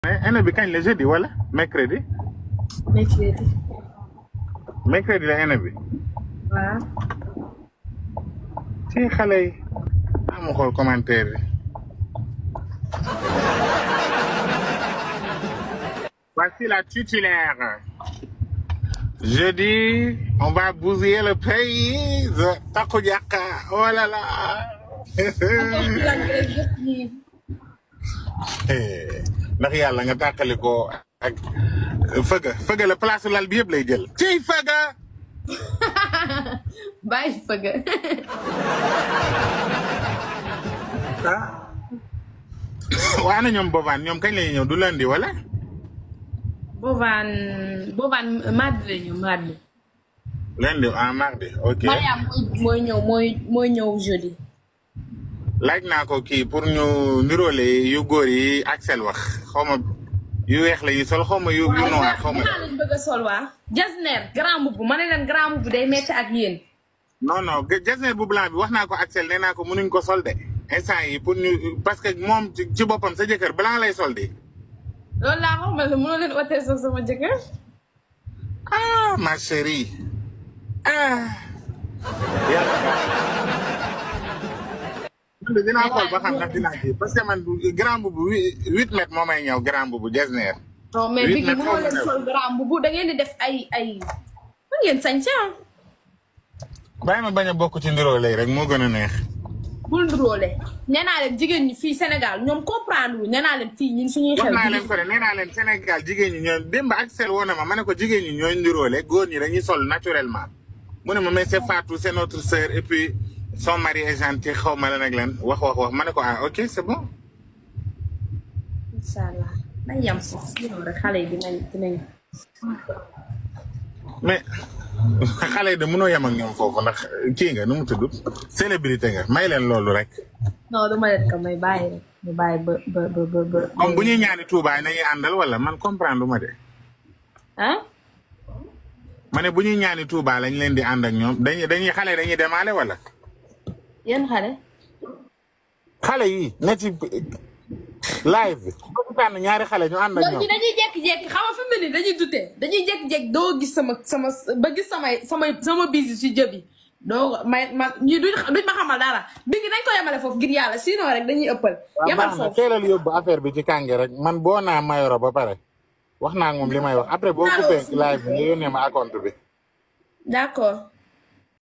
année bi kañ la jeudi wala mercredi. mercredi. mercredi la année bi. waaw. ci xale yi. ma xool commentaire yi. Voici la titulaire. Jeudi, on va bousiller le pays. Taku Diaka. Oh là là. ndax yàlla nga tàqali ko ak fëgga la place lal bi yëpp lay jël. ciy fëgga. bàyyi fëgga. ah. waa na ñoom Bovane ñoom kañ la ñuy ñëw du lundi wala. Bovane mardi la ñëw mardi. lundi ah mardi ok. Mariam mooy ñëw jeudi. laaj naa ko kii pour ñu niroole yu góor yi Axel wax xaw ma yu weex la yi sol xaw ma yu noir xaw ma. lañ bëgg a sol waa. jasner grand boubou ma ne leen grand boubou day metti ak yéen. non non jasner bu blanc bi wax naa ko Axel nee naa ko mënuñ ko sol de instant yi pour ñu parce que moom ci boppam sa jëkkër blanc lay sol de. loolu laa wax ma ne mënoo leen otee sol sama jëkkër. ah ma chérie ah. man dinaa xool ba xam ndax dinaa ji parce que man grand boubou 8 mètres moo may ñëw grand boubou jasner. non mais bi gi mënoo leen sol grand boubou da ngeen di def ay mën ngeen sañ ca. bàyyi ma bañ a bokk ci ndiroole rek moo gën a neex. bul ndiroole. nee naa leen jigéen ñi fii Sénégal ñoom comprendre wu nee naa leen fii ñun suñuy xew. wax naa leen ko de nee naa leen Sénégal jigéen ñi ñooy démb ak sel woon na ma ne ko jigéen ñi ñooy ndiroole góor ñi dañuy sol naturellement. mu ne ma mais c'est Fatou c'est notre sœur et puis son mari est gentil xaw ma lan ak lan wax ma ne ko ah ok c'est bon. incha allah nañ yam si sinon rek xale yi dinañ. mais xale yi de mënoo yem ak ñoom foofu ndax kii nga nu mu tudd célébrité nga may leen loolu rek. non du ma leen ko may bàyyi rek ñu bàyyi ba. comme bu ñuy ñaani Touba nañuy àndal wala man comprendre ma de. ah. ma ne bu ñuy ñaani Touba lañ leen di ànd ak ñoom dañuy xale dañuy demaale wala. yan xale. xale yi ne ci live bi. bu tànn ñaari xale ñu ànd ak ñoom. dañuy jékki-jékki xam nga fi mu ne nii dañuy dute dañuy jékki-jékki doo gis ba gis sama bisi si jëbi doo ma ñii duñ ma xamal dara bi ngi dañ ko yemale foofu ngir yàlla sinon rek dañuy ëppal. yemal foofu teelal yóbbu affaire bi ci kànge rek man boo naa mayoro ba pare wax naa moom li may wax après boo coupé live bi nga yónnee ma compte bi. d'accord.